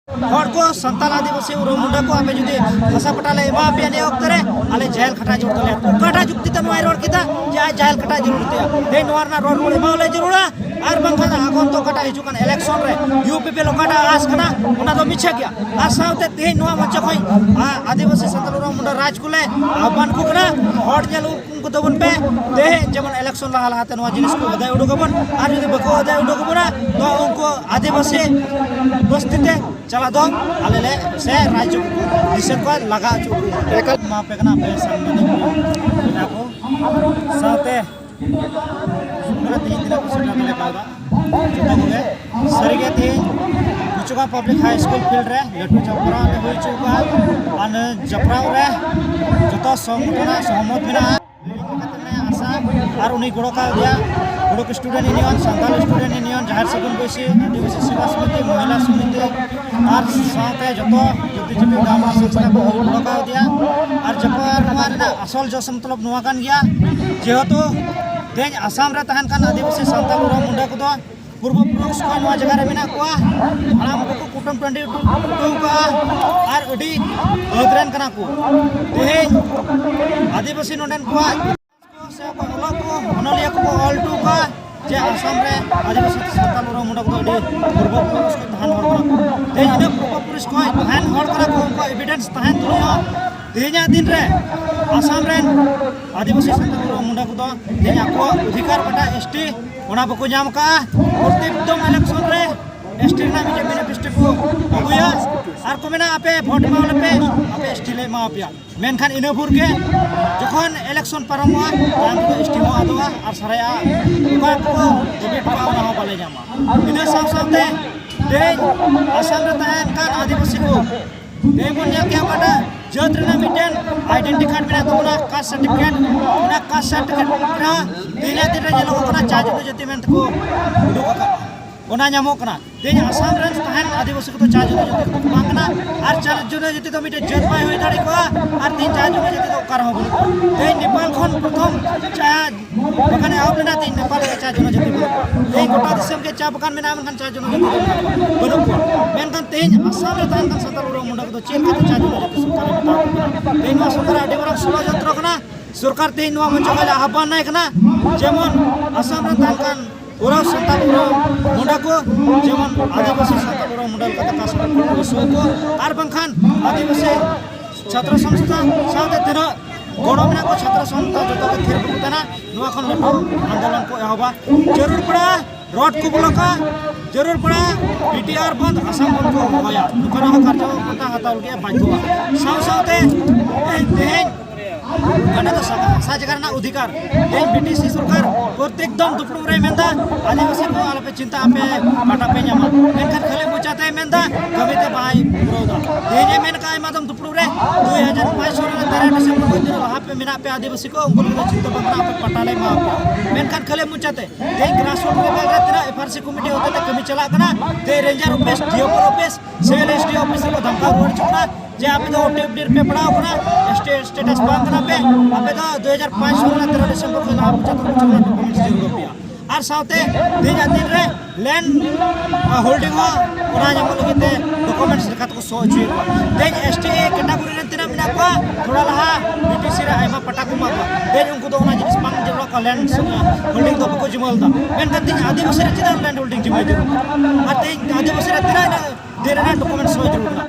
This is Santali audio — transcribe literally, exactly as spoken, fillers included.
ᱦᱚᱲ ᱠᱚ, ᱥᱟᱱᱛᱟᱲ ᱟᱹᱫᱤᱵᱟᱹᱥᱤ ᱩᱨᱟᱣ ᱢᱩᱱᱰᱟ ᱠᱚ, ᱟᱯᱮ ᱡᱩᱫᱤ ᱦᱟᱥᱟ ᱯᱟᱴᱟ ᱞᱮ ᱮᱢᱟ ᱯᱮᱭᱟ ᱱᱤᱭᱟᱹ ᱚᱠᱛᱚ ᱨᱮ, ᱟᱞᱮ ᱡᱟᱦᱮᱞ ᱠᱷᱟᱴᱟ ᱡᱟᱹᱨᱩᱲ ᱛᱟᱞᱮᱭᱟ᱾ ᱚᱠᱟᱴᱟᱜ ᱡᱩᱠᱛᱤ ᱛᱮ ᱱᱚᱣᱟᱭ ᱨᱚᱲ ᱠᱮᱫᱟ ᱡᱮ ᱟᱡ ᱡᱟᱦᱮᱞ ᱠᱷᱟᱴᱟ ᱡᱟᱹᱨᱩᱲ ᱛᱟᱭᱟ? ᱛᱮᱦᱮᱧ ᱱᱚᱣᱟ ᱨᱮᱱᱟᱜ ᱨᱚᱲ ᱨᱩᱣᱟᱹᱲ ᱮᱢᱟᱣᱟᱞᱮ ᱡᱟᱹᱨᱩᱲᱟ, ᱟᱨ ᱵᱟᱝᱠᱷᱟᱱ ᱫᱚ ᱟᱜᱟᱢ ᱫᱚ ᱚᱠᱟᱴᱟᱜ ᱦᱤᱡᱩᱜ ᱠᱟᱱ election ᱨᱮ ᱭᱩ ᱯᱤ ᱯᱤ ᱮᱞ ᱚᱠᱟᱴᱟᱜ ᱟᱥ ᱠᱟᱱᱟ, ᱚᱱᱟ ᱫᱚ ᱢᱤᱪᱷᱟᱹ ᱜᱮᱭᱟ᱾ ᱟᱨ ᱥᱟᱶᱛᱮ ᱛᱮᱦᱮᱧ ᱱᱚᱣᱟ ᱢᱚᱧᱪᱚ ᱠᱷᱚᱱ, ᱟ, ᱟᱹᱫᱤᱵᱟᱹᱥᱤ ᱥᱟᱱᱛᱟᱲ ᱩᱨᱟᱣ ᱢᱩᱱᱰᱟ ᱨᱟᱡᱽ ᱠᱚᱞᱮ ᱟᱦᱵᱟᱱ ᱠᱚ ᱠᱟᱱᱟ, ᱦᱚᱲ ᱧᱮᱞ ᱩᱱᱠᱩ ᱛᱟᱵᱚᱱ ᱯᱮ᱾ ᱛᱮᱦᱮᱧ ᱡᱮᱢᱚᱱ election ᱞᱟᱦᱟ ᱞᱟᱦᱟᱛᱮ ᱱᱚᱣᱟ ᱡᱤᱱᱤᱥ ᱠᱚ ᱟᱹᱫᱟᱹᱭ ᱩᱰᱩᱠ ᱟᱵᱚᱱ, ᱟᱨ ᱡᱩᱫᱤ ᱵᱟᱠᱚ ᱟᱹᱫᱟᱹᱭ ᱩᱰᱩᱠ ᱟᱵᱚᱱᱟ, ᱱᱚᱣᱟ ᱩᱱᱠᱩ ᱟᱹᱫᱤᱵᱟᱹᱥᱤ ᱵᱚᱥᱛᱤ ᱛᱮ ᱪᱟᱞᱟᱜ ᱫᱚ ᱟᱞᱮ ᱞᱮ ᱥᱮ ᱨᱟᱡᱽ ᱫᱤᱥᱚᱢ ᱠᱷᱚᱱ ᱞᱟᱜᱟ ᱦᱚᱪᱚ ᱠᱚ᱾ ᱮᱠᱟᱞ᱾ ᱮᱢᱟ ᱯᱮ ᱠᱟᱱᱟ ᱟᱯᱮ ᱥᱟᱢᱱᱮ ᱫᱚ ᱠᱚ ᱥᱟᱶᱛᱮ ᱥᱩᱠᱨᱟ ᱛᱮᱦᱮᱧ ᱛᱤᱱᱟᱹᱜ ᱠᱚ ᱥᱮᱴᱮᱨ ᱫᱟᱲᱮ ᱠᱟᱣᱫᱟ ᱡᱚᱛᱚ ᱠᱚᱜᱮ᱾ ᱥᱟᱹᱨᱤᱜᱮ ᱛᱮᱦᱮᱧ ᱜᱩᱪᱩᱜᱟ ᱯᱟᱵᱽᱞᱤᱠ ᱦᱟᱭ ᱥᱠᱩᱞ ᱯᱷᱤᱞᱰ ᱨᱮ ᱞᱟᱹᱴᱩ ᱡᱟᱯᱲᱟᱣ ᱞᱮ ᱦᱩᱭ ᱦᱚᱪᱚ ᱠᱟᱜᱼᱟ᱾ ᱟᱨ ᱱᱤᱭᱟᱹ ᱡᱟᱯᱲᱟᱣ ᱨᱮ ᱡᱚᱛᱚ ᱥᱚᱝᱜᱚᱴᱷᱚᱱᱟᱜ ᱥᱚᱦᱚᱢᱚᱛ ᱢᱮᱱᱟᱜᱼᱟ᱾ ᱟᱥᱟ ᱟᱨ ᱩᱱᱤ ᱜᱚᱲᱚ ᱠᱟᱣᱫᱮᱭᱟ, ᱜᱚᱲᱚ student union, Santal student union, ᱡᱟᱦᱮᱨ ᱥᱟᱹᱜᱩᱱ ᱵᱟᱹᱭᱥᱤ, ᱟᱹᱫᱤᱵᱟᱹᱥᱤ ᱥᱮᱵᱟ ᱥᱚᱢᱤᱛᱤ, ᱢᱚᱦᱤᱞᱟ ᱥᱚᱢᱤᱛᱤ ᱟᱨ ᱥᱟᱶᱛᱮ ᱡᱚᱛᱚ ᱡᱟᱹᱛᱤ ᱡᱟᱹᱛᱤ ᱜᱟᱶᱛᱟ ᱥᱚᱝᱥᱛᱷᱟ ᱠᱚ ᱜᱚᱲᱚ ᱠᱟᱣᱫᱮᱭᱟ᱾ ᱟᱨ ᱡᱚᱛᱚ ᱱᱚᱣᱟ ᱨᱮᱱᱟᱜ ᱟᱥᱚᱞ ᱡᱚᱥ ᱢᱚᱛᱞᱚᱵ ᱱᱚᱣᱟ ᱠᱟᱱ ᱜᱮᱭᱟ, ᱡᱮᱦᱮᱛᱩ ᱛᱮᱦᱮᱧ ᱟᱥᱟᱢ ᱨᱮ ᱛᱟᱦᱮᱱ ᱠᱟᱱ ᱟᱹᱫᱤᱵᱟᱹᱥᱤ ᱥᱟᱱᱛᱟᱲ ᱩᱨᱟᱣ ᱢᱩᱱᱰᱟ ᱠᱚᱫᱚ ᱯᱩᱨᱵᱚ ᱯᱩᱨᱩᱥ ᱠᱷᱚᱱ ᱱᱚᱣᱟ ᱡᱟᱭᱜᱟ ᱨᱮ ᱢᱮᱱᱟᱜ ᱠᱚᱣᱟ, ᱦᱟᱲᱟᱢ ᱠᱚᱠᱚ ᱠᱩᱴᱟᱹᱢ ᱴᱟᱺᱰᱤ ᱦᱚᱴᱚ ᱦᱚᱴᱚ ᱠᱟᱜᱼᱟ ᱟᱨ ᱟᱹᱰᱤ ᱟᱹᱫ ᱨᱮᱱ ᱠᱟᱱᱟ ᱠᱚ᱾ ᱛᱮᱦᱮᱧ ᱟᱹᱫᱤᱵᱟᱹᱥᱤ ᱱᱚᱰᱮᱱ ᱠᱚᱣᱟᱜ ᱥᱮ ᱚᱠᱚᱭ ᱚᱞᱚᱜ ᱠᱚ, ᱚᱱᱚᱞᱤᱭᱟᱹ ᱠᱚᱠᱚ ᱚᱞ ᱦᱚᱴᱚ ᱠᱟᱜᱼᱟ ᱡᱮ ᱟᱥᱟᱢ ᱨᱮ ᱟᱹᱫᱤᱵᱟᱹᱥᱤ ᱥᱟᱱᱛᱟᱲ ᱩᱨᱟᱣ ᱢᱩᱱᱰᱟ ᱠᱚᱫᱚ ᱟᱹᱰᱤ ᱯᱩᱨᱵᱚ ᱯᱩᱨᱩᱥ ᱠᱷᱚᱱ ᱛᱟᱦᱮᱱ ᱦᱚᱲ ᱠᱟᱱᱟ ᱠᱚ᱾ ᱛᱮᱦᱮᱧ ᱤᱱᱟᱹ ᱯᱩᱨᱵᱚ ᱯᱩᱨᱩᱥ ᱠᱷᱚᱱ ᱛᱟᱦᱮᱱ ᱦᱚᱲ ᱠᱟᱱᱟ ᱠᱚ, ᱩᱱᱠᱩᱣᱟᱜ evidence ᱛᱟᱦᱮᱱ ᱛᱩᱞᱩᱡ ᱦᱚᱸ ᱛᱮᱦᱮᱧᱟᱜ ᱫᱤᱱ ᱨᱮ ᱟᱥᱟᱢ ᱨᱮᱱ ᱟᱹᱫᱤᱵᱟᱹᱥᱤ ᱥᱟᱱᱛᱟᱲ ᱩᱨᱟᱣ ᱢᱩᱱᱰᱟ ᱠᱚᱫᱚ ᱛᱮᱦᱮᱧ ᱟᱠᱚᱣᱟᱜ ᱚᱫᱷᱤᱠᱟᱨ ᱚᱠᱟᱴᱟᱜ S T, ᱚᱱᱟ ᱵᱟᱠᱚ ᱧᱟᱢ ᱟᱠᱟᱫᱼᱟ᱾ ᱯᱨᱚᱛᱮᱠ ᱫᱚᱢ election ᱨᱮ S T ᱨᱮᱱᱟᱜ ᱢᱤᱫᱴᱮᱱ manifesto ᱠᱚ ᱟᱹᱜᱩᱭᱟ ᱟᱨ ᱠᱚ ᱢᱮᱱᱟ, "ᱟᱯᱮ vote ᱮᱢᱟᱣᱟᱞᱮ ᱯᱮ, ᱟᱯᱮ S T ᱞᱮ ᱮᱢᱟᱣᱟᱯᱮᱭᱟ᱾" ᱢᱮᱱᱠᱷᱟᱱ ᱤᱱᱟᱹ ᱵᱷᱳᱨ ᱜᱮ ᱡᱚᱠᱷᱚᱱ election ᱯᱟᱨᱚᱢᱚᱜᱼᱟ, ᱛᱟᱭᱚᱢ ᱛᱮᱫᱚ S T ᱦᱚᱸ ᱟᱫᱚᱜᱼᱟ ᱟᱨ ᱥᱟᱨᱮᱡᱟᱜᱼᱟ᱾ ᱚᱠᱟ ᱠᱚ ᱫᱟᱹᱵᱤ ᱦᱚᱴᱚ ᱠᱟᱜᱼᱟ, ᱚᱱᱟ ᱦᱚᱸ ᱵᱟᱞᱮ ᱧᱟᱢᱟ᱾ ᱤᱱᱟᱹ ᱥᱟᱶ ᱥᱟᱶᱛᱮ ᱛᱮᱦᱮᱧ ᱟᱥᱟᱢ ᱨᱮ ᱛᱟᱦᱮᱱ ᱠᱟᱱ ᱟᱹᱫᱤᱵᱟᱹᱥᱤ ᱠᱚ, ᱛᱮᱦᱮᱧ ᱵᱚᱱ ᱧᱮᱞ ᱠᱮᱜᱼᱟ ᱚᱠᱟᱴᱟᱜ ᱡᱟᱹᱛ ᱨᱮᱱᱟᱜ ᱢᱤᱫᱴᱮᱱ identity card ᱢᱮᱱᱟᱜ ᱛᱟᱵᱚᱱᱟ, caste certificate, ᱚᱱᱟ caste certificate ᱨᱮᱦᱚᱸ ᱛᱮᱦᱮᱧᱟᱜ ᱫᱤᱱ ᱨᱮ ᱧᱮᱞᱚᱜᱚᱜ ᱠᱟᱱᱟ ᱪᱟᱨ ᱡᱚᱱᱚ ᱡᱟᱹᱛᱤ ᱢᱮᱱᱛᱮ ᱠᱚ ᱩᱰᱩᱠ ᱟᱠᱟᱫᱼᱟ, ᱚᱱᱟ ᱧᱟᱢᱚᱜ ᱠᱟᱱᱟ᱾ ᱛᱮᱦᱮᱧ ᱟᱥᱟᱢ ᱨᱮᱱ ᱛᱟᱦᱮᱱ ᱟᱹᱫᱤᱵᱟᱹᱥᱤ ᱠᱚᱫᱚ ᱪᱟᱨ ᱡᱚᱱᱚ ᱡᱟᱹᱛᱤ ᱠᱚᱫᱚ ᱵᱟᱝ ᱠᱟᱱᱟ, ᱟᱨ ᱪᱟᱨ ᱡᱚᱱᱚ ᱡᱟᱹᱛᱤ ᱫᱚ ᱢᱤᱫᱴᱮᱱ ᱡᱟᱹᱛ ᱵᱟᱭ ᱦᱩᱭ ᱫᱟᱲᱮ ᱠᱚᱜᱼᱟ, ᱟᱨ ᱛᱮᱦᱮᱧ ᱪᱟᱨ ᱡᱚᱱᱚ ᱡᱟᱹᱛᱤ ᱫᱚ ᱚᱠᱟ ᱨᱮᱦᱚᱸ ᱵᱟᱹᱱᱩᱜ ᱠᱚᱣᱟ᱾ ᱛᱮᱦᱮᱧ ᱱᱮᱯᱟᱞ ᱠᱷᱚᱱ ᱯᱨᱚᱛᱷᱚᱢ ᱪᱟ ᱵᱟᱜᱟᱱ ᱮᱦᱚᱵ ᱞᱮᱱᱟ, ᱛᱮᱦᱮᱧ ᱱᱮᱯᱟᱞ ᱨᱮ ᱪᱟᱨ ᱡᱚᱱᱚ ᱡᱟᱹᱛᱤ ᱵᱟᱹᱱᱩᱜ ᱠᱚᱣᱟ᱾ ᱛᱮᱦᱮᱧ ᱜᱚᱴᱟ ᱫᱤᱥᱚᱢ ᱜᱮ ᱪᱟ ᱵᱟᱜᱟᱱ ᱢᱮᱱᱟᱜᱼᱟ, ᱢᱮᱱᱠᱷᱟᱱ ᱪᱟᱨ ᱡᱚᱱᱚ ᱡᱟᱹᱛᱤ ᱫᱚ ᱵᱟᱹᱱᱩᱜ ᱠᱚᱣᱟ᱾ ᱢᱮᱱᱠᱷᱟᱱ ᱛᱮᱦᱮᱧ ᱟᱥᱟᱢ ᱨᱮ ᱛᱟᱦᱮᱱ ᱠᱟᱱ ᱥᱟᱱᱛᱟᱲ ᱩᱨᱟᱣ ᱢᱩᱱᱰᱟ ᱠᱚᱫᱚ ᱪᱮᱫ ᱞᱮᱠᱟᱛᱮ ᱪᱟᱨᱡᱽ ᱦᱩᱭᱩᱜᱼᱟ? ᱥᱚᱨᱠᱟᱨ ᱮ ᱢᱮᱛᱟ ᱠᱚ ᱠᱟᱱᱟ᱾ ᱛᱮᱦᱮᱧ ᱱᱚᱣᱟ ᱥᱚᱨᱠᱟᱨᱟᱜ ᱟᱹᱰᱤ ᱢᱟᱨᱟᱝ ᱥᱚᱲᱚᱡᱚᱱᱛᱨᱚ ᱠᱟᱱᱟ᱾ ᱥᱚᱨᱠᱟᱨ ᱛᱮᱦᱮᱧ ᱱᱚᱣᱟ ᱢᱚᱧᱪᱚ ᱠᱷᱚᱱ ᱞᱮ ᱟᱦᱵᱟᱱ ᱟᱭ ᱠᱟᱱᱟ, ᱡᱮᱢᱚᱱ ᱟᱥᱟᱢ ᱨᱮ ᱛᱟᱦᱮᱱ ᱠᱟᱱ ᱩᱨᱟᱣ ᱥᱟᱱᱛᱟᱲ ᱩᱨᱟᱣ ᱢᱩᱱᱰᱟ ᱠᱚ ᱡᱮᱢᱚᱱ ᱟᱹᱫᱤᱵᱟᱹᱥᱤ ᱥᱟᱱᱛᱟᱲ ᱩᱨᱟᱣ ᱢᱩᱱᱰᱟ ᱞᱮᱠᱟᱛᱮ ᱠᱟᱥ ᱨᱮ ᱠᱚ ᱵᱟᱹᱭᱥᱟᱹᱣ ᱠᱚ, ᱟᱨ ᱵᱟᱝᱠᱷᱟᱱ ᱟᱹᱫᱤᱵᱟᱹᱥᱤ ᱪᱷᱟᱛᱨᱚ ᱥᱚᱝᱥᱛᱷᱟ ᱥᱟᱶᱛᱮ ᱛᱤᱱᱟᱹᱜ ᱜᱚᱲᱚ ᱢᱮᱱᱟᱜ ᱠᱚ ᱪᱷᱟᱛᱨᱚ ᱥᱚᱝᱥᱛᱷᱟ ᱡᱚᱛᱚ ᱜᱮ ᱛᱷᱤᱨ ᱠᱚ ᱛᱟᱦᱮᱱᱟ᱾ ᱱᱚᱣᱟ ᱠᱷᱚᱱ ᱞᱟᱹᱴᱩ ᱟᱱᱫᱳᱞᱚᱱ ᱠᱚ ᱮᱦᱚᱵᱟ᱾ ᱡᱟᱹᱨᱩᱲ ᱯᱟᱲᱟ ᱨᱳᱰ ᱠᱚ ᱵᱞᱚᱠᱟ, ᱡᱟᱹᱨᱩᱲ ᱯᱟᱲᱟ ᱵᱤᱴᱤᱟᱨ ᱵᱚᱱᱫ, ᱟᱥᱟᱢ ᱵᱚᱱᱫ ᱠᱚ ᱦᱚᱦᱚᱭᱟ᱾ ᱱᱚᱝᱠᱟᱱᱟᱜ ᱦᱚᱸ ᱠᱟᱨᱡᱚ ᱯᱟᱱᱛᱷᱟ ᱦᱟᱛᱟᱣ ᱞᱟᱹᱜᱤᱫ ᱮ ᱵᱟᱫᱽᱫᱷᱚᱜᱼᱟ᱾ ᱥᱟᱶ ᱥᱟᱶᱛᱮ ᱛᱮᱦᱮᱧ, ᱛᱮᱦᱮᱧ ᱚᱠᱟᱴᱟᱜ ᱫᱚ ᱥᱟ-, ᱦᱟᱥᱟ ᱡᱟᱭᱜᱟ ᱨᱮᱱᱟᱜ ᱚᱫᱷᱤᱠᱟᱨ, ᱛᱮᱦᱮᱧ ᱵᱨᱤᱴᱤᱥ ᱥᱚᱨᱠᱟᱨ ᱯᱨᱚᱛᱮᱠ ᱫᱚᱢ ᱫᱩᱯᱲᱩᱵ ᱨᱮ ᱢᱮᱱᱫᱟ, "ᱟᱹᱫᱤᱵᱟᱹᱥᱤ ᱠᱚ ᱟᱞᱚᱯᱮ ᱪᱤᱱᱛᱟᱹᱜᱼᱟ, ᱟᱯᱮ ᱯᱟᱴᱟ ᱯᱮ ᱧᱟᱢᱟ", ᱢᱮᱱᱠᱷᱟᱱ ᱠᱷᱟᱹᱞᱤ ᱢᱚᱪᱟᱛᱮᱭ ᱢᱮᱱᱫᱟ, ᱠᱟᱹᱢᱤ ᱛᱮ ᱵᱟᱭ ᱯᱩᱨᱟᱹᱣ ᱫᱟ᱾ ᱛᱮᱦᱮᱧ ᱮ ᱢᱮᱱ ᱠᱟᱜᱼᱟ ᱟᱭᱢᱟ ᱫᱚᱢ ᱫᱩᱯᱲᱩᱵ ᱨᱮ, ᱫᱩ ᱦᱟᱡᱟᱨ ᱯᱟᱸᱪ ᱥᱟᱞ ᱨᱮ ᱛᱮᱨᱚ ᱰᱤᱥᱮᱢᱵᱚᱨ ᱠᱷᱚᱱ ᱛᱤᱱᱟᱹᱜ ᱞᱟᱦᱟ ᱯᱮ ᱢᱮᱱᱟᱜ ᱯᱮᱭᱟ ᱟᱹᱫᱤᱵᱟᱹᱥᱤ ᱠᱚ, ᱩᱱᱠᱩ ᱞᱟᱹᱜᱤᱫ ᱫᱚ ᱪᱤᱱᱛᱟᱹ ᱵᱷᱟᱵᱽᱱᱟ ᱟᱯᱮ ᱯᱟᱴᱟ ᱞᱮ ᱮᱢᱟ ᱯᱮᱭᱟ᱾ ᱢᱮᱱᱠᱷᱟᱱ ᱠᱷᱟᱹᱞᱤ ᱢᱚᱪᱟᱛᱮ ᱛᱮᱦᱮᱧ grassroot level ᱨᱮ ᱛᱤᱱᱟᱹᱜ ᱮᱯᱷ ᱟᱨ ᱥᱤ ᱠᱚᱢᱤᱴᱤ ᱦᱚᱛᱮᱛᱮ ᱠᱟᱹᱢᱤ ᱪᱟᱞᱟᱜ ᱠᱟᱱᱟ, ᱛᱮᱦᱮᱧ ranger office, D F O office, C L S D office ᱨᱮᱠᱚ ᱫᱷᱟᱢᱠᱟᱣ ᱨᱩᱣᱟᱹᱲ ᱦᱚᱪᱚᱜ ᱠᱟᱱᱟ ᱡᱮ ᱟᱯᱮ ᱫᱚ ᱳ ᱴᱤ ᱮᱯᱷ ᱰᱤ ᱨᱮᱯᱮ ᱯᱟᱲᱟᱣ ᱠᱟᱱᱟ, ᱮᱥ ᱴᱤ ᱥᱴᱮᱴᱟᱥ ᱵᱟᱝ ᱠᱟᱱᱟ ᱯᱮ, ᱟᱯᱮ ᱫᱚ ᱫᱩ ᱦᱟᱡᱟᱨ ᱯᱟᱸᱪ ᱥᱟᱞ ᱨᱮᱱᱟᱜ ᱛᱮᱨᱚ ᱰᱤᱥᱮᱢᱵᱚᱨ ᱠᱷᱚᱱ ᱞᱟᱦᱟ ᱯᱚᱨᱡᱚᱱᱛᱚ ᱰᱚᱠᱩᱢᱮᱱᱴᱥ ᱡᱟᱹᱨᱩᱲ ᱟᱯᱮᱭᱟ᱾ ᱟᱨ ᱥᱟᱶᱛᱮ ᱛᱮᱦᱮᱧᱟᱜ ᱫᱤᱱ ᱨᱮ ᱞᱮᱱᱰ ᱦᱳᱞᱰᱤᱝ ᱦᱚᱸ ᱚᱱᱟ ᱧᱟᱢᱚᱜ ᱞᱟᱹᱜᱤᱫ ᱛᱮ ᱰᱚᱠᱩᱢᱮᱱᱴᱥ ᱞᱮᱠᱟ ᱛᱮᱠᱚ ᱥᱳ ᱦᱚᱪᱚᱭᱮᱫ ᱠᱚᱣᱟ᱾ ᱛᱮᱦᱮᱧ ᱮᱥ ᱴᱤ ᱮ ᱠᱮᱴᱟᱜᱚᱨᱤ ᱨᱮᱱ ᱛᱤᱱᱟᱹᱜ ᱢᱮᱱᱟᱜ ᱠᱚᱣᱟ, ᱛᱷᱚᱲᱟ ᱞᱟᱦᱟ ᱵᱤ ᱴᱤ ᱥᱤ ᱨᱮ ᱟᱭᱢᱟ ᱯᱟᱴᱟ ᱠᱚ ᱮᱢᱟ ᱠᱚᱣᱟ᱾ ᱛᱮᱦᱮᱧ ᱩᱱᱠᱩ ᱫᱚ ᱚᱱᱟ ᱡᱤᱱᱤᱥ ᱵᱟᱝ ᱡᱟᱹᱨᱩᱲᱚᱜ ᱠᱟᱱᱟ, ᱞᱮᱱᱰ ᱦᱳᱞᱰᱤᱝ ᱫᱚ ᱵᱟᱠᱚ ᱡᱤᱢᱟᱹ ᱞᱮᱫᱟ᱾ ᱢᱮᱱᱠᱷᱟᱱ ᱛᱮᱦᱮᱧ ᱟᱹᱫᱤᱵᱟᱹᱥᱤ ᱨᱮ ᱪᱮᱫᱟᱜ ᱞᱮᱱᱰ ᱦᱳᱞᱰᱤᱝ ᱡᱤᱢᱟᱹ ᱡᱟᱹᱨᱩᱲ? ᱟᱨ ᱛᱮᱦᱮᱧ ᱟᱹᱫᱤᱵᱟᱹᱥᱤ ᱨᱮ ᱛᱤᱱᱟᱹᱜ ᱤᱱᱟᱹᱜ ᱫᱤᱱ ᱨᱮᱱᱟᱜ ᱰᱚᱠᱩᱢᱮᱱᱴᱥ ᱦᱚᱸ